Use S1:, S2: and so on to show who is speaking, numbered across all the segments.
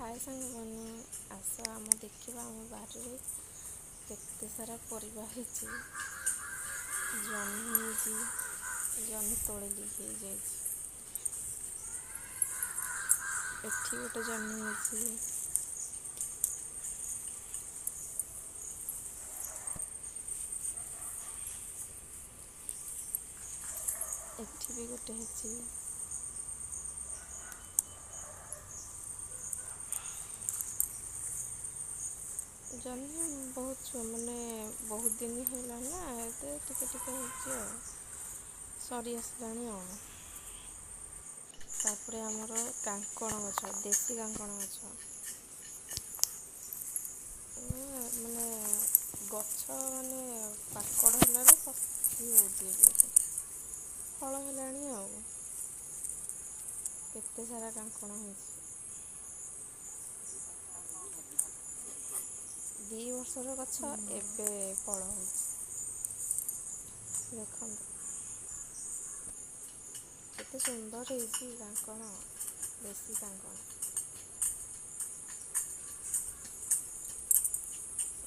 S1: ହାଏ ସାଙ୍ଗମାନେ, ଆସ ଆମ ଦେଖିବା ଆମ ବାରିରେ କେତେ ସାରା ପରିବା ହେଇଛି। ଜହ୍ନି ହେଇଛି, ଜହ୍ନି ତୋଳିଲି ହେଇଯାଇଛି। ଏଠି ଗୋଟେ ଜହ୍ନି ହେଇଛି। ଏଠି ବି ଗୋଟେ ହେଇଛି। ଜହ୍ନି ବହୁତ ମାନେ ବହୁତ ଦିନ ହେଲାଣି ନା, ଏବେ ଟିକେ ଟିକେ ହେଇଛି ଆଉ, ସରି ଆସିଲାଣି ଆଉ। ତାପରେ ଆମର କାଙ୍କଣ ଗଛ, ଦେଶୀ କାଙ୍କଣ ଗଛ, ମାନେ ଗଛ ମାନେ ପାକଡ଼ ହେଲାରୁ କଷି ହେଉଛି, ଏବେ ଫଳ ହେଲାଣି ଆଉ। କେତେ ସାରା କାଙ୍କଣ ହେଇଛି। 2 ବର୍ଷର ଗଛ ଏବେ ଫଳ ହେଉଛି, ଦେଖନ୍ତୁ କେତେ ସୁନ୍ଦର ହେଇଛି କାଙ୍କଣ, ଦେଶୀ କାଙ୍କଣ।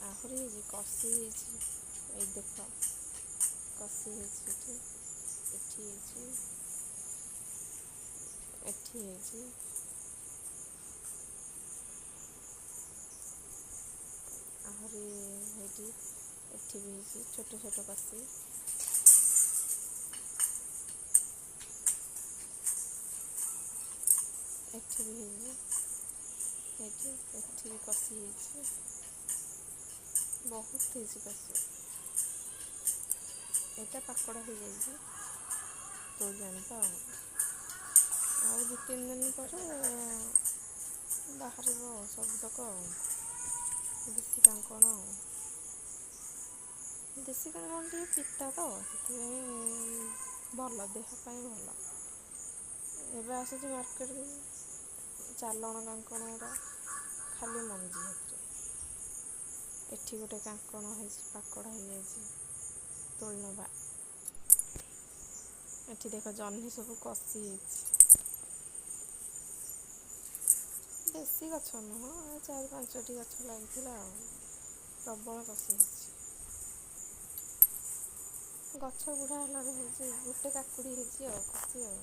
S1: ଆହୁରି ହେଇଛି, କଷି ହେଇଛି, ଏଇ ଦେଖ କଷି ହେଇଛି ଏଠି, ଏଠି ହେଇଛି, ଏଠି ହେଇଛି। ଆହୁରି ହେଇଠି ଏଠି ବି ହେଇଛି ଛୋଟ ଛୋଟ କଷି। ଏଠି ବି ହେଇଛି, ଏଠି ଏଠି ବି କଷି ହେଇଛି, ବହୁତ ହେଇଛି କଷି। ଏଇଟା ପାକଡ଼ ହେଇଯାଇଛି, ତୋଳି ଆଣିବା ଆଉ। ଆଉ 2-3 ଦିନ ପରେ ବାହାରିବ ସବୁତକ ଆଉ ଦେଶୀ କାଙ୍କଣ ଆଉ। ଦେଶୀ କାଙ୍କଣ ଟିକେ ପିତା ତ, ସେଥିପାଇଁ ଭଲ, ଦେହ ପାଇଁ ଭଲ। ଏବେ ଆସୁଛି ମାର୍କେଟକୁ ଚାଲଣ କାଙ୍କଣ ଗୁଡ଼ା, ଖାଲି ମଞ୍ଜି ସେଥିରେ। ଏଠି ଗୋଟେ କାଙ୍କଣ ହେଇଛି, ପାକଡ଼ ହେଇଯାଇଛି, ତୋଳି ନେବା। ଏଠି ଦେଖ ଜହ୍ନି ସବୁ କଷି ହେଇଛି। ବେଶୀ ଗଛ ନୁହଁ, 4-5ଟି ଗଛ ଲାଗିଥିଲା ଆଉ, ପ୍ରବଳ କଷି ହେଇଛି। ଗଛ ବୁଢ଼ା ହେଲାରୁ ହେଇଛି। ଗୋଟେ କାକୁଡ଼ି ହେଇଛି ଆଉ, କଷି ଆଉ।